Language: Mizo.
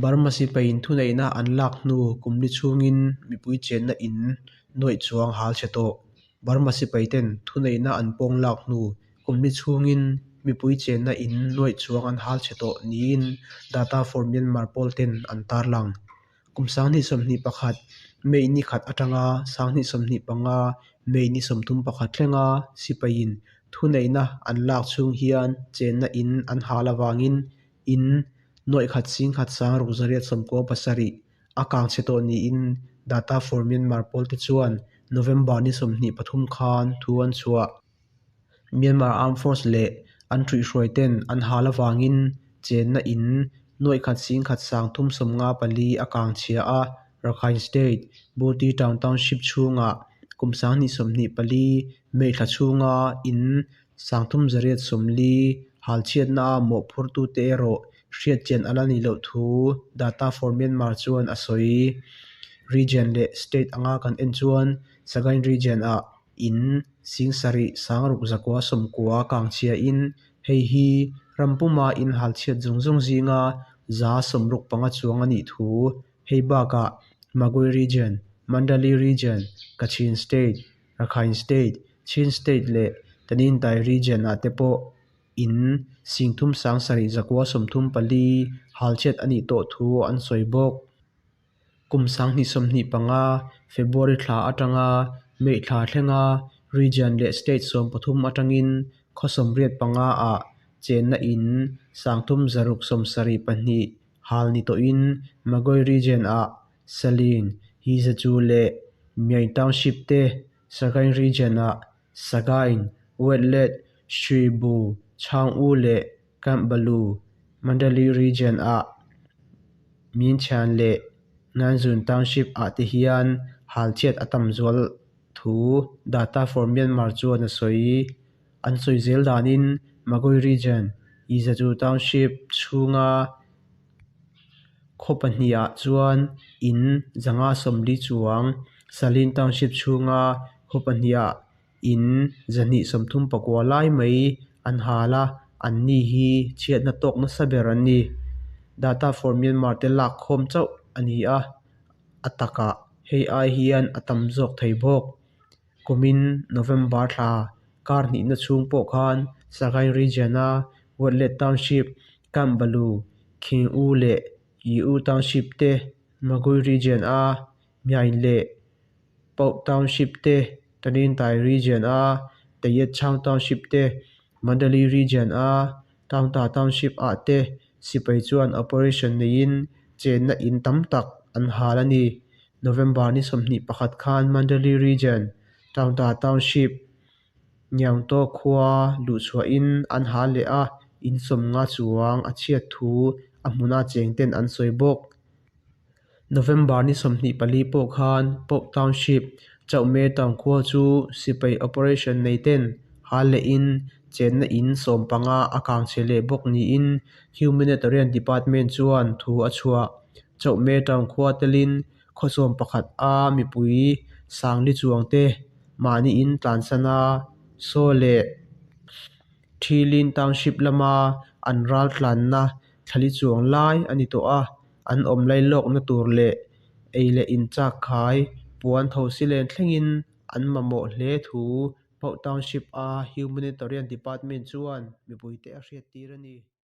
Burma sipaiin thuneihna an lak hnu kum li chhungin mipui chenna in nuaih chuang hal chhe tawh. Burma sipaiten thuneihna an pawng lak hnu kum li chhungin mipui chenna in nuaih chuang an hal chhe tawh niin Data for Myanmar pawl ten an tarlang. Kum 2021 May ni khat atanga 2025 May ni 31 thlenga sipaiin thuneihna an lak chhung hian chenna in an hal avangin in nuaih khat sing khat sang ruk zariat sawmkua pasarih a kang chhe tawh niin Data for Myanmar pawlte chuan November ni 23 khan thu an chhuah. Myanmar Armed Force leh an ṭhuihhruaiten an hal avangin chenna in nuaih khat sing khat sang thum sawmnga pali a kang chhia a, Rakhine State, Butetown Township chhungah kum 2024 May thla chhunga in 340 hal chhiatnaa mawhphurtute erawh hriatchian a la nih loh thu Data for Myanmar chuan a sawi. Region leh state anga kan en chuan Sagaing Region-ah in sing sarih sang ruk zakua sawmkua kang chhiain hei hi ram puma in hal chhiat zawng zawng zinga 65% chuang a nih thu hei bakah Magway Region, Mandalay Region, Kachin State, Rakhine State, Chin State leh Tanintharyi Region-ah te pawh in sing thum sang sarih zakua 34 hal chhiat a nih tawh thu an sawi bawk. Kum 2025 February thla atanga May thla thlenga region leh state 13 atangin khaw 85 ah chenna in 3672 hal ni tawhin Magway region ah Salin, Hizachu leh Myaing Township te, Sagaing region ah Sagaing, Wetlet, Shwebu, Chaung-U leh Kanbalu, Mandalay region ah Myinchian leh Naungzun Township ah te hian hal chhiat a tam zual thu Data for Myanmar chuan a sawi. An sawi zel danin Magway region, Yizachu Township chhunga khaw pahnihah chuan in 540 chuang, Salin Township chhunga khaw pahnihah in 239 lai mai an hal a, anni hi chhiatna tawk nasa ber an ni. Data for Myanmar te lak khawm chauh a ni a, a takah hei ai hian a tam zawk thei bawk. Kumin November thla kar hnihna chhung pawh khan Sagaing Region-a Wetlet Township, Kanbalu, Khing-U leh Yi-U Township te, Magway Region-a Myaing leh Pauk Township te, Tanintharyi Region-a Tayetchaung Township te, Mandalay Region-a Taungta Township ah te sipai chuan operation neiin chenna in tam tak an hal a ni. November ni 21 khan Mandalay Region, Taungta Township, Nyaungtaw khua luhchhuahin an hal leh a, in 50 chuang a chhiat thu a hmuna cheng ten an sawi bawk. November ni 24 pawh khan Pauk Township, Chauhme Town khua chu sipai operation nei ten hal lehin chenna in 15 a kang chhe leh bawk niin Humanitarian Department chuan thu a chhuah. Chauhme Town khua telin khaw 11 a mipui 4,000 chuang te mahniin tlansan a, Saw leh Thilin Township lama an ral tlanna thla li chuang lai a ni tawh a, an awm lailawkna tur leh ei leh in chak khai puan tho silen thlengin an mamawh hle thu Pauk Township a Humanitarian Department chuan mipuite a hriattir a ni.